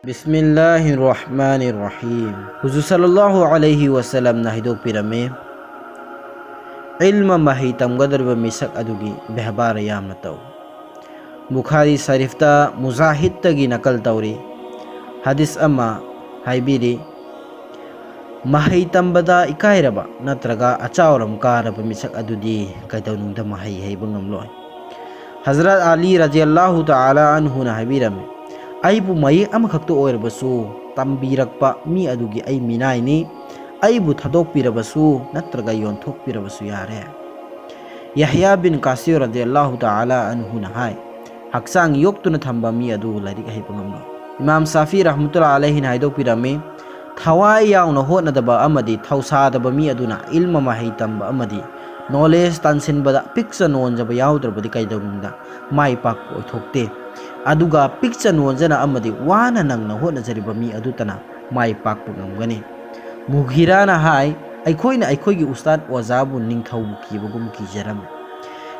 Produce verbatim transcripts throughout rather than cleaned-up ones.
ꯕꯤꯁꯃꯤꯜꯂꯥꯍꯤꯔ ꯔꯍꯃꯥꯅꯤꯔ ꯔꯍꯤꯝ꯫ ꯍꯨꯖꯨꯔ ꯁꯜꯂꯜꯂꯥꯍꯨ ꯑꯂꯩꯍꯤ ꯋꯁꯜꯂꯝꯅ ꯍꯥꯏꯗꯣꯛꯄꯤꯔꯝꯃꯤ, ꯏꯜꯃ ꯃꯍꯩ ꯇꯝꯒꯗꯧꯔꯤꯕ ꯃꯤꯁꯛ ꯑꯗꯨꯒꯤ ꯕꯦꯍꯕꯥꯔ ꯌꯥꯝꯅ ꯇꯧ꯫ ꯕꯨꯈꯥꯔꯤ ꯁꯔꯤꯐꯇ ꯃꯨꯖꯥꯍꯤꯗꯇꯒꯤ ꯅꯀꯜ ꯇꯧꯔꯤ꯫ ꯍꯗꯤꯁ ꯑꯃ ꯍꯥꯏꯕꯤꯔꯤ, ꯃꯍꯩ ꯇꯝꯕꯗ ꯏꯀꯥꯏꯔꯕ ꯅꯠꯇ꯭ꯔꯒ ꯑꯆꯥꯎꯔꯝ ꯀꯥꯔꯕ ꯃꯤꯁꯛ ꯑꯗꯨꯗꯤ ꯀꯩꯗꯧꯅꯨꯡꯗ ꯃꯍꯩ ꯍꯩꯕ ꯉꯝꯂꯣꯏ꯫ ꯍꯖꯔꯠ ꯑꯂꯤ ꯔꯖꯤꯌꯜꯂꯥꯍꯨ ꯇꯥꯂꯥ ꯑꯟꯍꯨꯅ ꯍꯥꯏꯕꯤꯔꯝꯃꯤ, ꯑꯩꯕꯨ ꯃꯌꯦꯛ ꯑꯃꯈꯛꯇ ꯑꯣꯏꯔꯕꯁꯨ ꯇꯝꯕꯤꯔꯛꯄ ꯃꯤ ꯑꯗꯨꯒꯤ ꯑꯩ ꯃꯤꯅꯥꯏꯅꯤ꯫ ꯑꯩꯕꯨ ꯊꯥꯗꯣꯛꯄꯤꯔꯕꯁꯨ ꯅꯠꯇ꯭ꯔꯒ ꯌꯣꯟꯊꯣꯛꯄꯤꯔꯕꯁꯨ ꯌꯥꯔꯦ꯫ ꯌꯍꯌꯥ ꯕꯤꯟ ꯀꯥꯁꯤꯔ ꯔꯖꯤꯌꯜꯂꯥꯍꯨ ꯇꯥꯂꯥ ꯑꯟꯍꯨꯅ ꯍꯥꯏ, ꯍꯛꯆꯥꯡ ꯌꯣꯛꯇꯨꯅ ꯊꯝꯕ ꯃꯤ ꯑꯗꯨ ꯂꯥꯏꯔꯤꯛ ꯍꯩꯕ ꯉꯝꯂꯣꯏ꯫ ꯏꯃꯥꯝ ꯁꯥꯐꯤ ꯔꯍꯃꯇꯨꯜꯂꯥ ꯑꯂꯩꯍꯤꯅ ꯍꯥꯏꯗꯣꯛꯄꯤꯔꯝꯃꯤ, ꯊꯋꯥꯏ ꯌꯥꯎꯅ ꯍꯣꯠꯅꯗꯕ ꯑꯃꯗꯤ ꯊꯧꯁꯥꯗꯕ ꯃꯤ ꯑꯗꯨꯅ ꯏꯜꯃ ꯃꯍꯩ ꯇꯝꯕ ꯑꯃꯗꯤ ꯅꯣꯂꯦꯖ ꯇꯥꯟꯁꯤꯟꯕꯗ ꯄꯤꯛꯆ ꯅꯣꯟꯖꯕ ꯌꯥꯎꯗ꯭ꯔꯕꯗꯤ ꯀꯩꯗꯧꯅꯨꯡꯗ ꯃꯥꯏ ꯄꯥꯛꯄ ꯑꯣꯏꯊꯣꯛꯇꯦ꯫ ꯑꯗꯨꯒ ꯄꯤꯛꯆ ꯅꯣꯟꯖꯅ ꯑꯃꯗꯤ ꯋꯥꯅ ꯅꯪꯅ ꯍꯣꯠꯅꯖꯔꯤꯕ ꯃꯤ ꯑꯗꯨꯇꯅ ꯃꯥꯏ ꯄꯥꯛꯄ ꯉꯝꯒꯅꯤ꯫ ꯃꯨꯘꯤꯔꯥꯅ ꯍꯥꯏ, ꯑꯩꯈꯣꯏꯅ ꯑꯩꯈꯣꯏꯒꯤ ꯎꯁꯇꯥꯗ ꯑꯣꯖꯥꯕꯨ ꯅꯤꯡꯊꯧꯕꯨ ꯀꯤꯕꯒꯨꯝ ꯀꯤꯖꯔꯝꯃꯤ꯫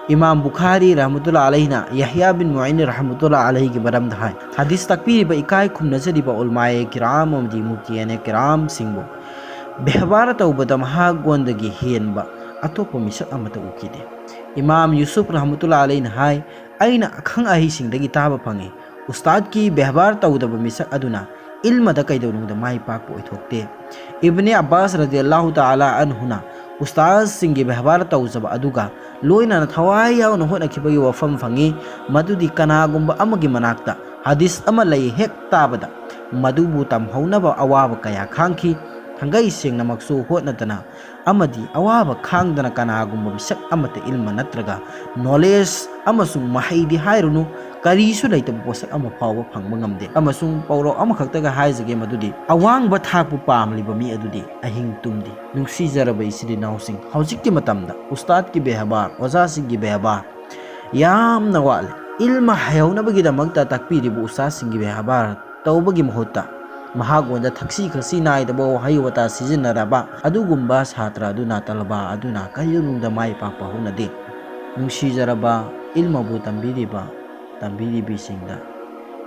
ꯏꯃꯥꯝ ꯕꯨꯈꯥꯔꯤ ꯔꯍꯃꯇꯨꯜꯂꯥ ꯑꯂꯩꯍꯤꯅ ꯌꯍꯌꯥ ꯕꯤꯟ ꯃꯨꯏꯟ ꯔꯍꯃꯇꯨꯜꯂꯥ ꯑꯂꯩꯍꯤꯒꯤ ꯃꯔꯝꯗ ꯍꯥꯏ, ꯍꯗꯤꯁ ꯇꯥꯛꯄꯤꯔꯤꯕ ꯏꯀꯥꯏ ꯈꯨꯝꯅꯖꯔꯤꯕ ꯎꯂꯃꯥꯑꯦ ꯀꯤꯔꯥꯝ ꯑꯃꯗꯤ ꯃꯨꯐꯇꯤꯌꯥꯅꯦ ꯀꯤꯔꯥꯝꯁꯤꯡꯕꯨ ꯕꯦꯍꯕꯥꯔ ꯇꯧꯕꯗ ꯃꯍꯥꯛꯉꯣꯟꯗꯒꯤ ꯍꯦꯟꯕ ꯑꯇꯣꯞꯄ ꯃꯤꯁꯛ ꯑꯃꯠꯇ ꯎꯈꯤꯗꯦ꯫ ꯏꯃꯥꯝ ꯌꯨꯁꯨꯐ ꯔꯍꯃꯇꯨꯜꯂꯥ ꯑꯂꯩꯍꯤꯅ ꯍꯥꯏ, ꯑꯩꯅ ꯑꯈꯪ ꯑꯍꯩꯁꯤꯡꯗꯒꯤ ꯇꯥꯕ ꯐꯪꯉꯤ, ꯎꯁꯇꯥꯗꯀꯤ ꯕꯦꯍꯕꯥꯔ ꯇꯧꯗꯕ ꯃꯤꯁꯛ ꯑꯗꯨꯅ ꯏꯜꯃꯗ ꯀꯩꯗꯧꯅꯨꯡꯗ ꯃꯥꯏ ꯄꯥꯛꯄ ꯑꯣꯏꯊꯣꯛꯇꯦ꯫ ꯏꯕꯅꯦ ꯑꯕꯥꯁ ꯔꯗꯤꯌꯜꯂꯥꯍꯨ ꯇꯥꯂꯥ ꯑꯟꯍꯨꯅ ꯎꯁꯇꯥꯗꯁꯤꯡꯒꯤ ꯕꯦꯍꯕꯥꯔ ꯇꯧꯖꯕ ꯑꯗꯨꯒ ꯂꯣꯏꯅꯅ ꯊꯋꯥꯏ ꯌꯥꯎꯅ ꯍꯣꯠꯅꯈꯤꯕꯒꯤ ꯋꯥꯐꯝ ꯐꯪꯉꯤ, ꯃꯗꯨꯗꯤ ꯀꯅꯥꯒꯨꯝꯕ ꯑꯃꯒꯤ ꯃꯅꯥꯛꯇ ꯍꯗꯤꯁ ꯑꯃ ꯂꯩ ꯍꯦꯛ ꯇꯥꯕꯗ ꯃꯗꯨꯕꯨ ꯇꯝꯍꯧꯅꯕ ꯑꯋꯥꯕ ꯀꯌꯥ ꯈꯥꯡꯈꯤ, ꯊꯥꯡꯒꯩ ꯁꯦꯡꯅꯃꯛꯁꯨ ꯍꯣꯠꯅꯗꯅ ꯑꯃꯗꯤ ꯑꯋꯥꯕ ꯈꯥꯡꯗꯅ ꯀꯅꯥꯒꯨꯝꯕ ꯃꯤꯁꯛ ꯑꯃꯠꯇ ꯏꯜꯃ ꯅꯠꯇ꯭ꯔꯒ ꯅꯣꯂꯦꯖ ꯑꯃꯁꯨꯡ ꯃꯍꯩꯗꯤ ꯍꯥꯏꯔꯨꯅꯨ, ꯀꯔꯤꯁꯨ ꯂꯩꯇꯕ ꯄꯣꯠꯁꯛ ꯑꯃ ꯐꯥꯎꯕ ꯐꯪꯕ ꯉꯝꯗꯦ꯫ ꯑꯃꯁꯨꯡ ꯄꯥꯎꯔꯧ ꯑꯃꯈꯛꯇꯒ ꯍꯥꯏꯖꯒꯦ, ꯃꯗꯨꯗꯤ ꯑꯋꯥꯡꯕ ꯊꯥꯛꯄꯨ ꯄꯥꯝꯂꯤꯕ ꯃꯤ ꯑꯗꯨꯗꯤ ꯑꯍꯤꯡ ꯇꯨꯝꯗꯦ꯫ ꯅꯨꯡꯁꯤꯖꯔꯕ ꯏꯆꯤꯜ ꯏꯅꯥꯎꯁꯤꯡ, ꯍꯧꯖꯤꯛꯀꯤ ꯃꯇꯝꯗ ꯎꯁꯇꯥꯗꯀꯤ ꯕꯦꯍꯕꯥꯔ, ꯑꯣꯖꯥꯁꯤꯡꯒꯤ ꯕꯦꯍꯕꯥꯔ ꯌꯥꯝꯅ ꯋꯥꯠꯂꯤ꯫ ꯏꯜꯃ ꯍꯩꯍꯧꯅꯕꯒꯤꯗꯃꯛꯇ ꯇꯥꯛꯄꯤꯔꯤꯕ ꯎꯁꯇꯥꯗꯁꯤꯡꯒꯤ ꯕꯦꯍꯕꯥꯔ ꯇꯧꯕꯒꯤ ꯃꯍꯨꯠꯇ ꯃꯍꯥꯛꯉꯣꯟꯗ ꯊꯛꯁꯤ ꯈꯥꯁꯤ ꯅꯥꯏꯗꯕ ꯋꯥꯍꯩ ꯋꯥꯇꯥ ꯁꯤꯖꯤꯟꯅꯔꯕ ꯑꯗꯨꯒꯨꯝꯕ ꯁꯥꯇ꯭ꯔ ꯑꯗꯨꯅ, ꯇꯂꯕꯥ ꯑꯗꯨꯅ ꯀꯔꯤꯒꯨꯝꯕꯗ ꯃꯥꯏ ꯄꯥꯛꯄ ꯍꯧꯅꯗꯦ꯫ ꯅꯨꯡꯁꯤꯖꯔꯕ ꯏꯜꯃꯕꯨ ꯇꯝꯕꯤꯔꯤꯕ ꯇꯝꯕꯤꯔꯤꯕꯤꯁꯤꯡꯗ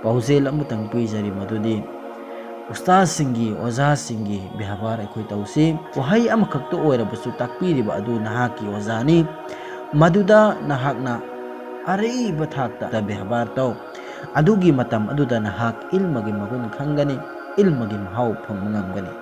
ꯄꯥꯎꯖꯦꯜ ꯑꯃꯇꯪ ꯄꯤꯖꯔꯤ, ꯃꯗꯨꯗꯤ ꯎꯁꯇꯥꯗꯁꯤꯡꯒꯤ, ꯑꯣꯖꯥꯁꯤꯡꯒꯤ ꯕꯦꯍꯕꯥꯔ ꯑꯩꯈꯣꯏ ꯇꯧꯁꯤ꯫ ꯋꯥꯍꯩ ꯑꯃꯈꯛꯇ ꯑꯣꯏꯔꯕꯁꯨ ꯇꯥꯛꯄꯤꯔꯤꯕ ꯑꯗꯨ ꯅꯍꯥꯛꯀꯤ ꯑꯣꯖꯥꯅꯤ꯫ ꯃꯗꯨꯗ ꯅꯍꯥꯛꯅ ꯑꯔꯩꯕ ꯊꯥꯛꯇ ꯕꯦꯍꯕꯥꯔ ꯇꯧ꯫ ꯑꯗꯨꯒꯤ ꯃꯇꯝ ꯑꯗꯨꯗ ꯅꯍꯥꯛ ꯏꯜꯃꯒꯤ ꯃꯒꯨꯟ ꯈꯪꯒꯅꯤ, ꯏꯜꯃꯒꯤ ꯃꯍꯥꯎ ꯐꯪꯕ ꯉꯝꯒꯅꯤ꯫